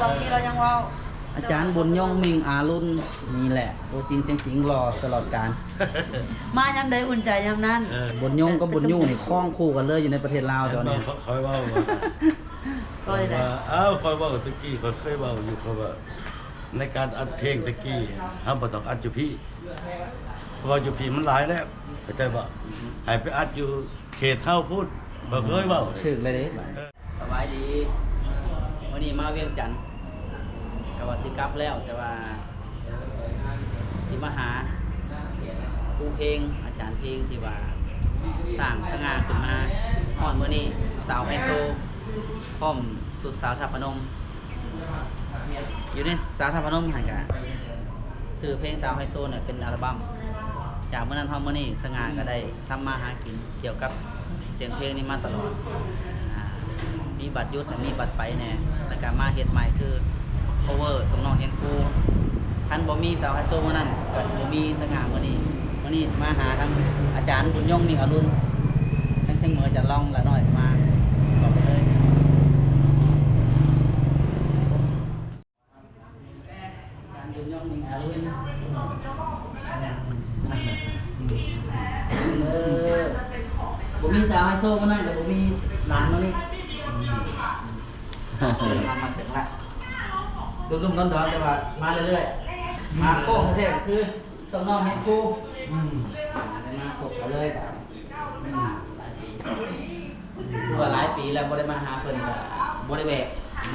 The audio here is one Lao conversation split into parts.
ເຮົາມີ ເຮົາຍັງເວົ້າ ອາຈານບຸນຍົງ ມິ່ງອາລຸນ ນີ້ແຫຼະ ຕົວຈິງສຽງຈິງ ຫຼໍ່ຕະຫຼອດການ. ມາຍາມໃດອຸ່ນໃຈຍາມນັ້ນ. ເອີ ບຸນຍົງກັບບຸນຍູ່ນີ້ ຄອງຄູ່ກັນເລີຍ ຢູ່ໃນປະເທດລາວຕອນນີ້. ເຫັນບໍ່ ຂ້ອຍເວົ້າວ່າ ເວົ້າ ວ່າ ເອົ້າ ຂ້ອຍເວົ້າແຕ່ກີ້ ຂ້ອຍເຄີຍເວົ້າຢູ່ ຂ້ອຍວ່າ ໃນການອັດເພງແຕ່ກີ້ ເຮົາບໍ່ຕ້ອງອັດຢູ່ພີ້ ເພາະວ່າຢູ່ພີ້ມັນຫຼາຍແລ້ວ ເຂົ້າໃຈບໍ່? ໃຫ້ໄປອັດຢູ່ເຂດເຮົາພຸ້ນ ຂ້ອຍເຄີຍເວົ້າ. ຖືກແລ້ວເດ້. ສະບາຍດີ ມື້ນີ້ມາວຽງຈັນ ກະວ່າຊິກັບແລ້ວ ແຕ່ວ່າຊິມາຫາຄູເພງ ອາຈານເພງທີ່ວ່າສ້າງສະຫງ່າຂຶ້ນມາ. ຮອດມື້ນີ້ ສາວໄຮໂຊ ພ້ອມຊຸດສາວທາດພະນົມ ຢູ່ໃນສາວທາດພະນົມຫັ້ນກະ ຊື່ເພງສາວໄຮໂຊນີ້ເປັນອັລະບັ້ມ. ຈາກມື້ນັ້ນຮອດມື້ນີ້ ສະຫງ່າກະໄດ້ທຳມາຫາກິນ ກ່ຽວກັບສຽງເພງນີ້ມາຕະຫຼອດ. ອາ ມີບັດຢຸດແດ່ ມີບັດໄປແດ່ ແລ້ວກະມາເຮັດໃໝ່ຄື cover ສຳນອງຮຽນຄູ. ຄັນບໍ່ມີສາວໄຮໂຊມື້ນັ້ນ ກະຊິບໍ່ມີສະຫງ່າມື້ນີ້. ມື້ນີ້ຊິມາຫາທາງອາຈານບຸນຍົງ ມິ່ງອາລຸນ ທັງສຽງເໝີຈະລອງລະໜ້ອຍມາ ເຂົ້າໄປເລີຍ. ການເປັນຍ້ອນມີອາລຸນ ເອີ ບໍ່ມີສາວໄຮໂຊມື້ນັ້ນ ກໍບໍ່ມີຫຼານມື້ນີ້ ມາເຖິງລະ ດຸ່ມໆດອນໆ ແຕ່ວ່າມາເລື້ອຍໆ ມາໂຄ້ງແທ້ໆ ຄື ສຳນອງເຮັດຄູ ອືມ ໄດ້ມາຄົບກັນເລີຍ ອືມ ຫຼາຍປີ ຄືວ່າຫຼາຍປີແລ້ວບໍ່ໄດ້ມາຫາເພິ່ນ ກໍບໍ່ໄດ້ແວະ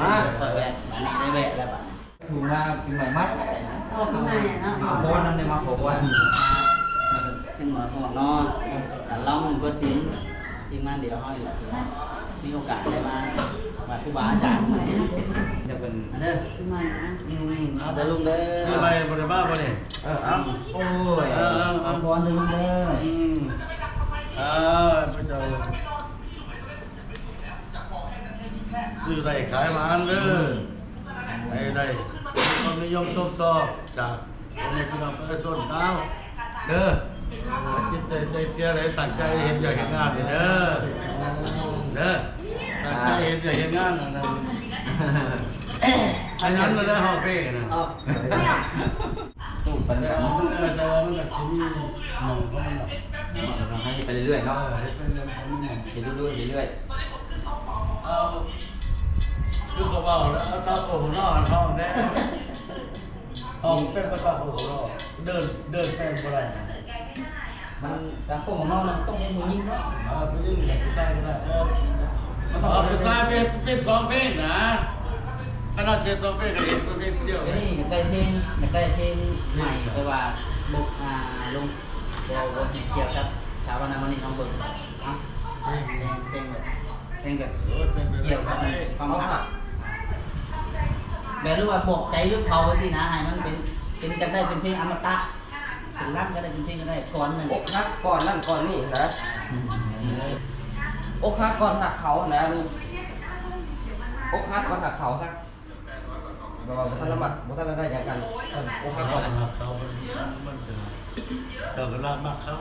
ມາ ຄ່ອຍແວະ ບາດນີ້ໄດ້ແວະແລ້ວ ບາດນີ້ຖືວ່າປີໃໝ່ມາ ປີໃໝ່ເນາະ ຂໍພອນນຳ ໄດ້ມາຂໍພອນ ເຊິ່ງມາຮອດເນາະ ກໍລອງເບິ່ງ ຊິມ ທີມງານດຽວເຮົານີ້ແຫຼະ ມີໂອກາດໄດ້ມາໄຫວ້ຄູບາອາຈານ ດຽວເພິ່ນ ມາເດີ ປີໃໝ່ນະ ອືມ ເອົາເດີລຸງເດີ ປີໃໝ່ບໍ່ໄດ້ມາບໍ່ນີ້? ເອີ ເອົາ ໂອ້ຍ ເອີ ເອົາ ຂໍພອນເດີລຸງເດີ ອືມ ເອີ ພະເຈົ້າ ຊື້ໄດ້ຂາຍໝານເດີ ໃຫ້ໄດ້ຄວາມນິຍົມຊົມຊອບຈາກພໍ່ແມ່ພີ່ນ້ອງປະຊາຊົນລາວເດີ ໃຫ້ຈິດໃຈໃຈເສຍໄດ້ ຕັ້ງໃຈເຮັດວຽກເຮັດງານນີ້ເດີ ເດີ ຕັ້ງໃຈເຮັດວຽກເຮັດງານ ອັນນັ້ນ ອັນນັ້ນແຫຼະ ຮ້ອງເພງນະ ເອີ ຕູ້ປັນກັນ ແຕ່ວ່າມັນ ແຕ່ວ່າມັນກໍຊິມີໝ່ອງຂອງມັນດອກ ເຮັດໄປເລື້ອຍໆເນາະ ເອີ ເຮັດໄປເລື້ອຍໆ ເຮັດເລື້ອຍໆ ເອີ ຄືເຂົາເວົ້າແລ້ວ ເອົາຊາວໂຄງເນາະ ຮ້ອງແດ່ ຮ້ອງເປັນພາສາໂຄງເນາະ ເດີນ ເດີນແປນບໍ່ໄດ້ ມັນ ສາວໂຄງເນາະ ຕ້ອງເປັນຜູ້ຍິງເນາະ ເອີ ຜູ້ຍິງແຫຼະ ຜູ້ຊາຍກໍໄດ້ ເອີ ເອົາຜູ້ຊາຍເປັນ ເປັນສອງເພງນະ ຂະໜາດເຮັດສອງເພງກໍເຮັດເພງດຽວ ດຽວນີ້ຢາກໄດ້ເພງ ຢາກໄດ້ເພງໃໝ່ ແຕ່ວ່າບົກ ອ່າ ລົງ ບໍ່ ບໍ່ເຮັດກ່ຽວກັບສາວວັນນະມື້ນີ້ ລອງເບິ່ງເນາະ ເພງ ແຕ່ງ ແຕ່ງແບບ ແຕ່ງແບບ ເອີ ແຕ່ງແບບກ່ຽວກັບຄວາມຮັກ ແບບ ຫຼືວ່າບອກໃຈ ຫຼືເຜົາຈັ່ງຊີ້ນະ ໃຫ້ມັນເປັນ ເປັນ ຢາກໄດ້ເປັນເພງອະມະຕະ ເປັນລຳກໍໄດ້ ເປັນເພງກໍໄດ້ ກ່ອນນັ້ນ ອົກຫັກກ່ອນນັ້ນກ່ອນນີ້ນະ ອືມ ອົກຫັກກ່ອນຮັກເຂົານະ ລູກ ອົກຫັກກ່ອນຮັກເຂົາຊະ ແບບວ່າບໍ່ທັນລະມັກ ບໍ່ທັນລະໄດ້ຫຍັງກັນ ເພິ່ນອົກຫັກກ່ອນ ມັນ ມັນ ມັນ ເຈົ້າກໍລັກມັກເຂົາ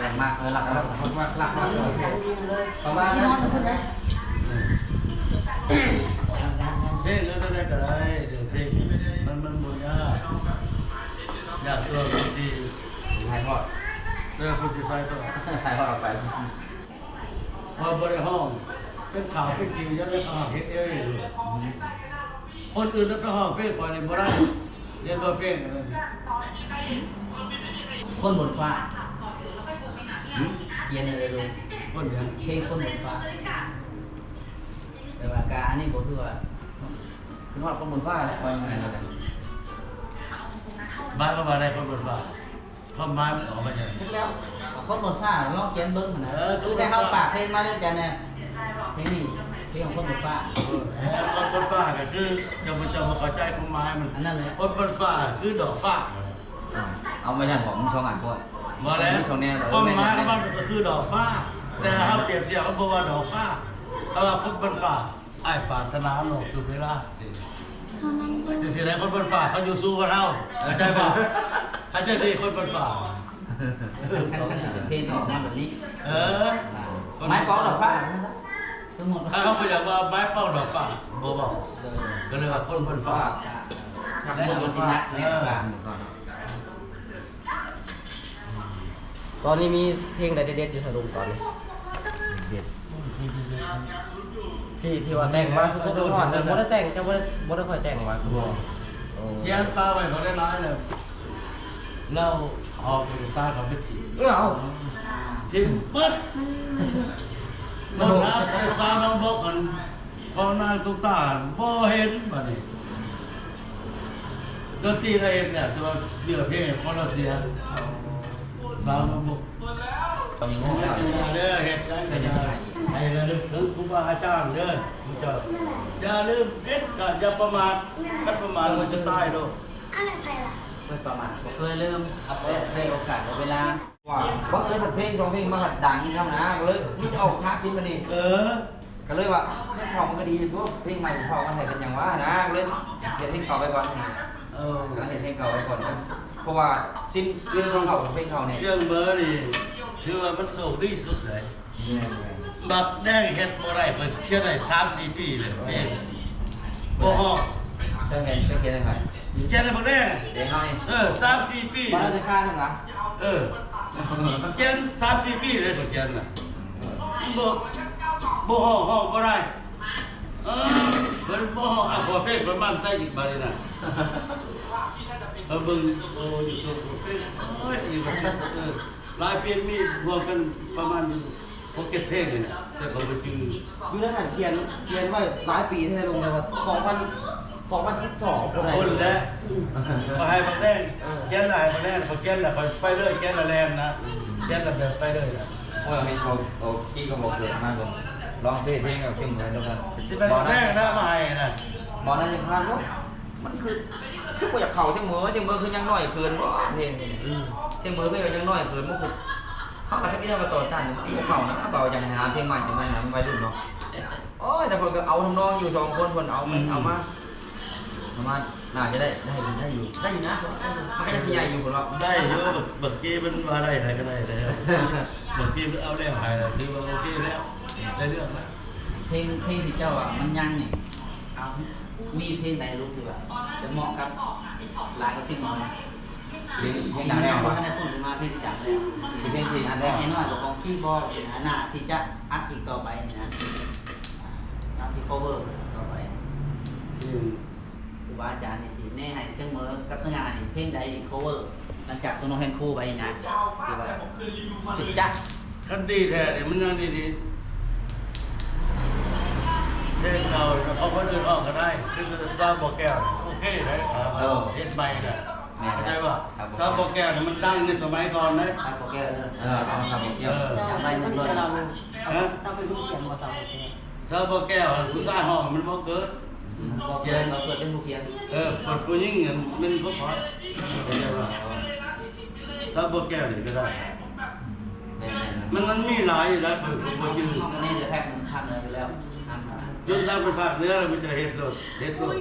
ລັກມັກ ເອີ ລັກມັກ ລັກມັກ ລັກມັກ ປະມານນັ້ນ ເພງເອີ ເທົ່າໃດກໍໄດ້ ເລື່ອງເພງມັນ ມັນບໍ່ຍາກ ຍາກຕົວຜູ້ຊິຖ່າຍທອດ ເອີ ຜູ້ຊິຖ່າຍທອດ ຖ່າຍທອດອອກໄປ. ຂ້ອຍບໍ່ໄດ້ຮ້ອງເປັນຂ່າວເປັນຄິວ ຢ່າໄດ້ເຂົາເຮັດເອງ ຄົນອື່ນໄດ້ໄປຮ້ອງເພງຂ້ອຍນີ້ບໍ່ໄດ້ ເຫັນບໍ່ເພງອັນນັ້ນ ຄົນບົນຟ້າ ຫືມ ຂຽນເອົາເລີຍ ຄົນຫຍັງ ເພງຄົນບົນຟ້າ ແຕ່ວ່າກາອັນນີ້ບໍ່ຄືວ່າ ຄືຮອດຄົນບົນຟ້າແລ້ວ ວ່າຍັງໄງລະ ບາດກໍວ່າໄດ້ຄົນບົນຟ້າ ຄວາມໝາຍມັນອອກມາຈັ່ງໃດ? ຈັກແລ້ວ ຄົນບົນຟ້າລອງຂຽນເບິ່ງຫັ້ນນະ ເອີ ຄືໃຫ້ເຮົາຝາກເພງມາວຽງຈັນແດ່ ເພງນີ້ ເພງຂອງຄົນບົນຟ້າ ເອີ ຄົນບົນຟ້າກໍຄື ເຈົ້າ ເຈົ້າບໍ່ເຂົ້າໃຈຄວາມໝາຍມັນ ອັນນັ້ນແຫຼະ ຄົນບົນຟ້າຄືດອກຟ້າ ເອົາມາຢ່າງຂອງສອງອັນພວກ ບໍ່ແລ້ວ ຄວາມໝາຍຂອງມັນກໍຄືດອກຟ້າ ແຕ່ເຮົາປຽບທຽບ ເຮົາບໍ່ວ່າດອກຟ້າ ເພາະວ່າຄົນບົນຟ້າ ອ້າຍປາດຖະໜາໂລກທຸກເວລາ ຈັ່ງຊີ້ ເຮົານັ້ນ ຈັ່ງຊີ້ແຫຼະ ຄົນບົນຟ້າເຂົາຢູ່ສູງກວ່າເຮົາ ເຂົ້າໃຈບໍ່? ເຂົ້າໃຈຕິ ຄົນບົນຟ້າ ຄັນ ຄັນ ຄັນຊິເປັນເພງກໍອອກມາແບບນີ້ ເອີ ໝາຍຄວາມດອກຟ້າ ສົມມຸດວ່າ ຖ້າເຮົາບໍ່ຢາກວ່າໄມ້ເປົ່າດອກຟ້າ ບໍ່ເວົ້າ ກໍເລີຍວ່າຄົນເພິ່ນຟ້າ ຢາກ ແລະ ເອົາມາສິນະ ເອີ ຕອນນີ້ມີເພງໃດເດັດໆຢູ່ສະລຸງຕອນນີ້? ເດັດ ທີ່ ທີ່ວ່າແຕ່ງມາສົດໆຮ້ອນໆ ແຕ່ບໍ່ໄດ້ແຕ່ງ ເຈົ້າບໍ່ໄດ້ ບໍ່ໄດ້ຄ່ອຍແຕ່ງມາ ບໍ່ ໂອ້ ຂຽນປາໄວ້ບໍ່ໄດ້ຫຼາຍແລ້ວ ລາວຫອບເອກະສານເຂົາໄປຖິ້ມ ເອົ້າ ຖິ້ມເບິດ ໂອ້ ໂທດນະ ໄປສາວນ້ອງບອກກັນ ຂອງນາງຕຸກຕາ ບໍ່ເຫັນບາດນີ້ ດົນຕີລະເຮັດແລ້ວ ແຕ່ວ່າເນື້ອເພງຂອງລາວເສຍ ສາວນ້ອງບົກ ເຮັດຫຍັງກໍຢ່າເດີ ເຮັດຫຍັງກໍຢ່າ ໃຫ້ລະນຶກເຖິງຄູບາອາຈານເດີ ໝູ່ເຈົ້າ ຢ່າລືມເດັດຂາດ ຢ່າປະໝາດ ຄັນປະໝາດມັນຈະຕາຍໂລດ. ອັນນັ້ນໃຜລະ? ຂ້ອຍປະໝາດ ບໍ່ເຄີຍລືມ ເອົາແຕ່ໃຊ້ໂອກາດ ແລະ ເວລາ ວ່າບັງເອີນເພງສອງເພງມາດັງຊ້ຳນະ ກໍເລີຍມີແຕ່ອອກຫາກິນບາດນີ້ ເອີ ກໍເລີຍວ່າເພງເກົ່າມັນກໍດີຢູ່ຕົວະ ເພງໃໝ່ເຂົາມາໃຫ້ເປັນຫຍັງວະນະ ກໍເລີຍເຮັດເພງເກົ່າໄວ້ກ່ອນ ເອີ ກໍເຮັດເພງເກົ່າໄວ້ກ່ອນນະ ເພາະວ່າຊິນຄືເຂົາເພງເກົ່ານີ້ ຊຽງເໝີນີ້ ຖືວ່າມັນໂຊກດີສຸດເລີຍ ແມ່ນໆ ບັກແດງເຮັດບໍ່ໄດ້ ເພິ່ນຂຽນໄດ້ສາມສີ່ປີແລ້ວ ເພງບໍ່ຮອດ ເຈົ້າເຫັນ ເຈົ້າຂຽນໃຫ້ໃຜ? ຂຽນໃຫ້ບັກແດງ ເອີ ສາມສີ່ປີ ບໍ່ໄດ້ຄານນະ ເອີ ຂຽນສາມສີ່ປີເລີຍ ຂຽນນະ ບໍ່ ບໍ່ຮ້ອງ ຮ້ອງບໍ່ໄດ້ ເອີ ເພິ່ນບໍ່ຮ້ອງ ເອົາເພງປະມານໃສ່ອີກບາດນີ້ນະ ເຮົາເບິ່ງ ໂອ້ ຢູທູບ ເພງ ໂອ້ຍ ນີ້ກໍ ເອີ ຫຼາຍເພງ ມີລວມກັນປະມານຢູ່ ຫົກເຈັດເພງນີ້ນະ ແຕ່ຂ້ອຍບໍ່ຈື່ ຢູ່ໃນຫັ້ນຂຽນ ຂຽນໄວ້ຫຼາຍປີແທ້ລົງແລ້ວວ່າ ສອງພັນ ສອງພັນສິບສອງ ພຸ້ນແຫຼະ ຂ້ອຍໃຫ້ບັກແດງ ເອີ ຂຽນຫຼາຍ ບັກແດງ ຂ້ອຍຂຽນແລ້ວ ຂ້ອຍໄປເລີຍ ຂຽນແລ້ວແລ່ນນະ ຂຽນແລ້ວແບບໄປເລີຍນະ ໂອ້ຍ ເຮົາເຫັນເຂົາ ເຂົາຄິດກໍບໍ່ເກີດມາ ກໍລອງເທດເພງເອົາເຄື່ອງມືເດີ ຊິເປັນບັກແດງນະ ມາໃຫ້ນະ ບໍ່ນະ ຍັງຜ່ານຢູ່ ມັນຄື ຄືບໍ່ຢາກເຂົ້າ ຊຽງເໝີ ຊຽງເໝີຄືຍັງນ້ອຍເກີນບໍ່ ເພງນີ້ ອືມ ຊຽງເໝີຄືຍັງນ້ອຍເກີນ ບໍ່ຄື ເຮົາກໍເຮັດອີ່ຫຍັງກໍຕໍ່ຕ້ານ ບໍ່ເຂົ້ານະ ເບົາຈັ່ງຫາເພງໃໝ່ຈັ່ງນັ້ນນະ ມັນໄວລຸ້ນເນາະ ໂອ້ຍ ແຕ່ເພິ່ນກໍເອົາທຳນອງຢູ່ສອງຄົນ ເພິ່ນເອົາ ອືມ ເອົາມາ ເອົາມາ ໜ້າຈະໄດ້ ໄດ້ຢູ່ ໄດ້ຢູ່ ໄດ້ຢູ່ນະ ມັນກໍຍັງຊິໃຫຍ່ຢູ່ ເພິ່ນວ່າ ໄດ້ຢູ່ ບາງທີມັນວ່າໄດ້ ໄດ້ກໍໄດ້ແລ້ວ ບາງທີມັນເອົາແລ້ວໃຫ້ແລ້ວ ຖືວ່າໂອເຄແລ້ວ ໄດ້ເລື່ອງແລ້ວ ເພງ ເພງທີ່ເຈົ້າວ່າມັນຍັງນີ້ ເອົາ ມີເພງໃດລູກທີ່ວ່າຈະເໝາະກັບຫຼາຍກວ່າຊິງເໝີ? ເພງ ເພງດັງແລ້ວ ບໍ່ທັນໄດ້ປຸ້ນຂຶ້ນມາ ເພງທີ່ດັງແລ້ວ ເພງທີ່ດັງແລ້ວ ໄອ້ນ້ອຍບໍ່ຂອງຄີບໍ ຊິນະ ໜ້າທີ່ຈະອັດອີກຕໍ່ໄປນີ້ນະ ນາຊິ cover ຕໍ່ໄປ ອືມ ຄູບາອາຈານນີ້ຊິແນໃຫ້ຊຽງເໝີກັບຊຽງງານີ້ ເພງໃດ cover ຫຼັງຈາກຊຸມນ້ອງແຮນຄູໄປນີ້ນະ ທີ່ວ່າ ຄືຈະ ຄັນດີແທ້ນີ້ມັນຍັງດີໆ ເພງເກົ່າຂອງຄົນອື່ນຮ້ອງກໍໄດ້ ຄືສາວບໍ່ແກ້ວໂອເຄໄດ໋ ເອີ ເຮັດໃໝ່ນະ ແມ່ນ ເຂົ້າໃຈບໍ່? ສາວບໍ່ແກ້ວນີ້ມັນດັງໃນສະໄໝກ່ອນເດ້ ສາວບໍ່ແກ້ວ ເອີ ເອົາສາວບໍ່ແກ້ວ ເອີ ຈາກໄມ້ໜຶ່ງຮ້ອຍ ຮະ? ສາວເປັນຜູ້ຂຽນບໍ່ ສາວບໍ່ແກ້ວ ສາວບໍ່ແກ້ວຫັ້ນຜູ້ຊາຍຮ້ອງມັນບໍ່ເກີດ ອືມ ບໍ່ເກີດ ເຂົາເກີດເປັນຜູ້ຂຽນ ເອີ ເກີດຜູ້ຍິງຫັ້ນແມ່ນບໍ່ພໍ ເຂົ້າໃຈບໍ່? ສາວບໍ່ແກ້ວນີ້ກໍໄດ້ ແມ່ນໆໆ ມັນ ມັນມີຫຼາຍຢູ່ແລ້ວ ຂ້ອຍກໍບໍ່ຈື່ ເຮົາກໍແນ່ແຕ່ພາກເໜືອ ພາກເໜືອຢູ່ແລ້ວ ນຳຂະໜາດ ຈົນນຳໄປພາກເໜືອແລ້ວມັນຈະເຮັດໂລດ ເຮັດໂລດ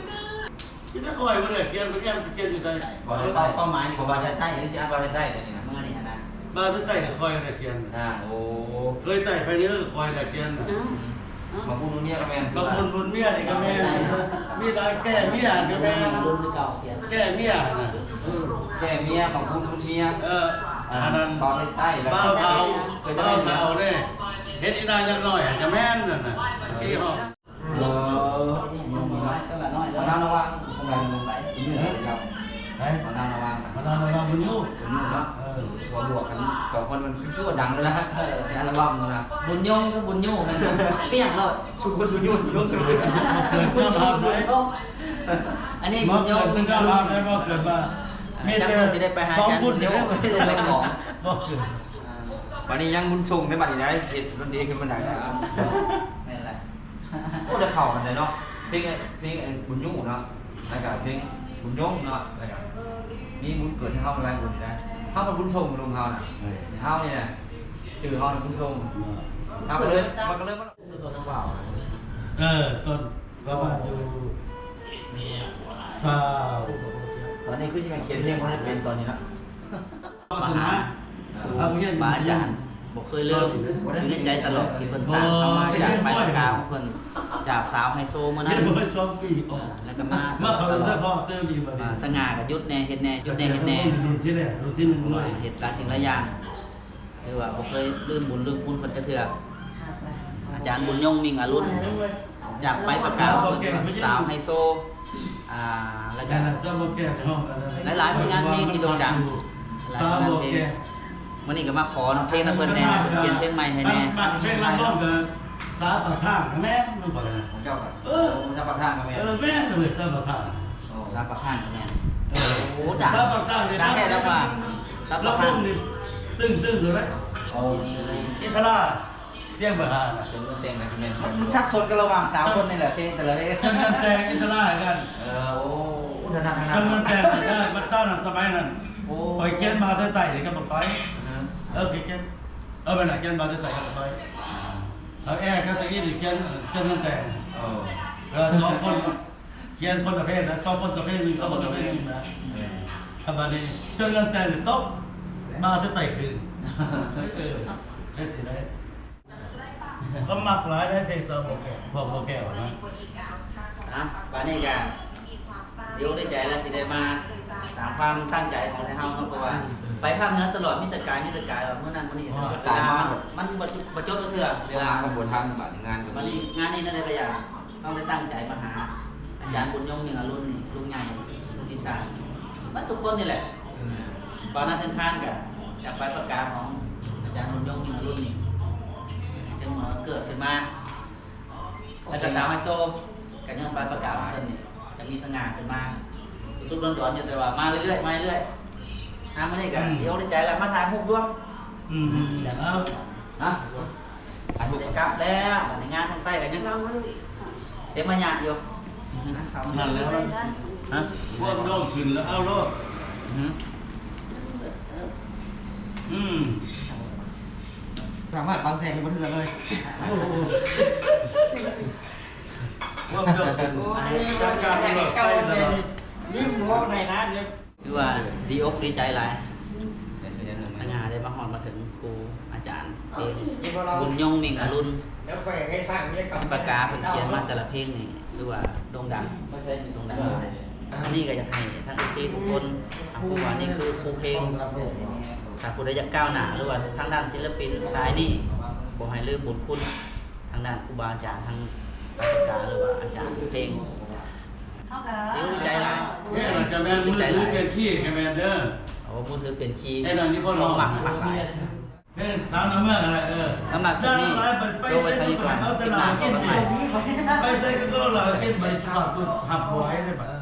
ຊິໄດ້ຂ້ອຍບໍ່ໄດ້ຂຽນ ໄປແອມຊິຂຽນຢູ່ໃສ ເວົ້າໄດ້ ເປົ້າໝາຍນີ້ ເວົ້າໄດ້ໃຕ້ ຫຼືຊິອ່ານເວົ້າໄດ້ໃຕ້ ດຽວນີ້ນະ ມື້ນີ້ຫັ້ນນະ ເວົ້າໄດ້ໃຕ້ກໍຂ້ອຍໄດ້ຂຽນ ອ່າ ໂອ້ ເຄີຍໃຕ້ພາກເໜືອກໍຂ້ອຍໄດ້ຂຽນນະ ອືມ ບັກບຸນບຸນເມຍກໍແມ່ນ ບັກບຸນບຸນເມຍນີ້ກໍແມ່ນ ມີຫຼາຍ ແກ້ເມຍກໍແມ່ນ ແກ້ເມຍນະ ເອີ ແກ້ເມຍ ບັກບຸນບຸນເມຍ ເອີ ອັນນັ້ນ ເວົ້າໄດ້ໃຕ້ ບ່າວເຖົ້າ ບ່າວເຖົ້າເດ້ ເຮັດອີນາຍັກນ້ອຍ ກໍແມ່ນນັ້ນນະ ທີ່ຮ້ອງ ເອີ ມະນາວນາວັງ ທາງໃດມັນລົງໄປ ຢູ່ເດີ ມະນາວນາວັງ ມະນາວນາວັງ ບຸນຍູ ບຸນຍູເນາະ ເອີ ບວກກັນສອງຄົນມັນຄືວ່າດັງເລີຍນະ ເອີ ໃນອັລບັມນະ ບຸນຍົງກັບບຸນຍູ ແມ່ນປ່ຽງໂລດ ຊຸມບຸນ ບຸນຍູ ຊຸມຍົງ ເກີດມາພາບໃດ ອັນນີ້ບຸນຍົງ ເກີດມາພາບໃດ ບໍ່ເກີດມາ ມີແຕ່ສອງບຸນ ເດີ ບໍ່ເກີດ ບາດນີ້ຍັງບຸນຊົງໃດ ບາດນີ້ໄດ ເຮັດດົນຕີຂຶ້ນມາໄດ້ ແມ່ນແຫຼະ ໂອ້ ໄດ້ເຂົ້າກັນໄດເນາະ ເພງ ເພງບຸນຍູເນາະ ແລ້ວກະເພງບຸນຍົງເນາະ ແລ້ວກະມີບຸນເກີດໃຫ້ເຮົາຫຼາຍບຸນຢູ່ໄດ ເຮົາເປັນບຸນຊົງລຸງເຮົານະ ເຮົານີ້ນະ ຊື່ເຮົານະບຸນຊົງ ເຮົາກໍເລີຍ ມັນກໍເລີຍມາ ເອີ ຕອນປະມານຢູ່ຊາວ ຕອນນີ້ຄືຊິແມ່ນຂຽນເພງບໍ່ໄດ້ເປັນຕອນນີ້ນະ ມະຫາ ເອີ ເຮົາຮຽນ ບາອາຈານ ບໍ່ເຄີຍລືມ ຢູ່ໃນໃຈຕະຫຼອດ ທີ່ເພິ່ນສ້າງເຮົາມາຈາກປາຍປາກກາຂອງເພິ່ນ ຈາກສາວໄຮໂຊມື້ນັ້ນ ແລ້ວກໍມາຕະຫຼອດ ສະຫງ່າກໍຢຸດແດ່ເຮັດແດ່ ຢຸດແດ່ເຮັດແດ່ ເຮັດຫຼາຍສິ່ງຫຼາຍຢ່າງ ຖືວ່າບໍ່ເຄີຍລືມບຸນລືມຄຸນເພິ່ນຈັກເທື່ອ. ອາຈານບຸນຍົງ ມິ່ງອະລຸນ ຈາກໄປປາກກາ ສາວໄຮໂຊ ອ່າ ແລ້ວກໍຫຼາຍໆຜົນງານເພງທີ່ໂດ່ງດັງ ຫຼາຍຜົນງານເພງ. ມື້ນີ້ກໍມາຂໍນຳເພງນຳເພິ່ນແດ່ ເພິ່ນຂຽນເພງໃໝ່ໃຫ້ແດ່. ຄັນມັກເພງລຳວອງກໍສາປາກທາງກໍແມ່ນນຳຂ້ອຍນະ ຂອງເຈົ້າກໍ ເອີ ສາປາກທາງກໍແມ່ນ ເອີ ແມ່ນເລີຍ ສາປາກທາງ ເອີ ສາປາກທາງກໍແມ່ນ. ເອີ ໂອ້ ດັງ ສາປາກທາງນີ້ ດັງແທ້ດັງວ່າ ສາປາກທາງ ລຳວອງນີ້ຕຶ້ງໆ ເລີຍນະ. ໂອ້ ອິນທະລາ ຕຽງເບີຫ້ານະ ເຊິ່ງແຕ່ງກໍຊິແມ່ນ ມັນສັບສົນກັນລະຫວ່າງສາມຄົນນີ້ແຫຼະ ເພງແຕ່ລະເພງ ເຊິ່ງແຕ່ງ ອິນທະລາກັນ. ເອີ ໂອ້ ອຸດທະນາດທະນາ ເຊິ່ງແຕ່ງ ບັດຕອນນັ້ນ ສະໄໝນັ້ນ ໂອ້ ຂ້ອຍຂຽນມາແຕ່ໃຕ້ນີ້ກັບບັກຕ້ອຍ ເອີ ຂ້ອຍຂຽນ ເອີ ແມ່ນລະ ຂຽນມາແຕ່ໃຕ້ກັບບັກຕ້ອຍ ເຖົ້າແອກັບຕາອິດຂຽນ ເຊິ່ງແຕ່ງ ເອີ ເອີ ສອງຄົນ ຂຽນຄົນລະເພງນະ ສອງຄົນກະເພງໜຶ່ງ ສອງຄົນກະເພງໜຶ່ງນະ. ເອີ ແລ້ວບາດນີ້ ເຊິ່ງແຕ່ງນີ້ຕົກມາແຕ່ໃຕ້ຂຶ້ນ ເອີ ເຮັດຊິໄດ້ ກໍມັກຫຼາຍໃນເພງສາວບໍ່ແກ້ວ ພວກບໍ່ແກ້ວນະ. ອ່ະ ບາດນີ້ກະດີອົກດີໃຈແລ້ວ ທີ່ໄດ້ມາຕາມຄວາມຕັ້ງໃຈຂອງໄທເຮົາເນາະ ເພາະວ່າໄປພາກເໜືອຕະຫຼອດ ມີແຕ່ກາຍ ມີແຕ່ກາຍ ວ່າມື້ນັ້ນມື້ນີ້ ອໍ ຕາຍມາ ມັນບໍ່ ບໍ່ຈົບຈັກເທື່ອ ເວລາມັນບໍ່ທັນ. ບາດນີ້ງານກໍມີ ບາດນີ້ງານນີ້ແນວໃດກໍຢ່າ ຕ້ອງໄດ້ຕັ້ງໃຈມາຫາອາຈານບຸນຍົງ ມິ່ງອະລຸນນີ້ ລຸງໃຫຍ່ ລຸງທີ່ສາມ ເບິດທຸກຄົນນີ້ແຫຼະ. ອືມ ບ່າວນາເຊີງຄານກະຈາກໄປປາກກາຂອງອາຈານບຸນຍົງ ມິ່ງອະລຸນນີ້ ເຊິ່ງເກີດຂຶ້ນມາ ແລ້ວກະສາວໄຮໂຊ ກະຍ້ອນໄປປາກກາຂອງເພິ່ນນີ້ ຈະມີສະຫງ່າຂຶ້ນມາ ລຸກໆດອນໆຢູ່ ແຕ່ວ່າມາເລື້ອຍໆ ມາເລື້ອຍໆ. ຫາມື້ນີ້ກະ ອືມ ດີອົກດີໃຈແລ້ວ ມາຖ່າຍຮູບລວມ. ອືມ ເອົາ ຮະ ອັນນີ້ກັບແລ້ວ ບາດນີ້ງານທາງໃຕ້ກໍຍັງເຕັມມາຍາກຢູ່. ນັ້ນແລ້ວ ຮະ ພວກນ້ອງຂຶ້ນແລ້ວເອົາໂລດ. ອືມ ສາມາດບັງແສງບໍ່ເທື່ອເລີຍ. ໂອ້ໂຫ ພວກນ້ອງຂຶ້ນ ໂອ້ຍ ຈັດການເອົາໂລດ ໄປຕະຫຼອດ ຍິ້ມເວົ້າໄດ້ນານຢູ່. ຖືວ່າດີອົກດີໃຈຫຼາຍ ສະຫງ່າໄດ້ມາຮອດມາເຖິງຄູອາຈານເພງ ບຸນຍົງ ມິ່ງອະລຸນ ປາກກາເພິ່ນຂຽນມາແຕ່ລະເພງນີ້ ຖືວ່າໂດ່ງດັງ ໂດ່ງດັງຫຼາຍ. ອັນນີ້ກໍຢາກໃຫ້ທາງເອັຟຊີທຸກຄົນ ຮູ້ວ່ານີ້ຄືຄູເພງ ຖ້າຜູ້ໃດຢາກກ້າວໜ້າ ຫຼືວ່າທາງດ້ານສິນລະປິນສາຍນີ້ ບໍ່ໃຫ້ລືມບຸນຄຸນ ທາງດ້ານຄູບາອາຈານ ທາງປາກກາ ຫຼືວ່າອາຈານເພງ ດີໃຈຫຼາຍ. ເອີ ກະແມ່ນ ມືຖືປ່ຽນຄີ້ກະແມ່ນເດີ. ໂອ້ ມືຖືປ່ຽນຄີ້ ໄອ້ນ້ອຍນິພົນຮ້ອງມັກ ມັກຫຼາຍ. ເພງສາວນຳເມືອງຫັ້ນແຫຼະ. ເອີ ສຳລັບຄລິບນີ້ ໂດຍໄວ້ເທົ່ານີ້ກ່ອນ ຄລິບໜ້າພົບກັນໃໝ່. ໄປໃສກໍລາວກິນ ບາດນີ້ສະພາບຕົວຮັບບໍ່ໄຫວເດ້ບາດ.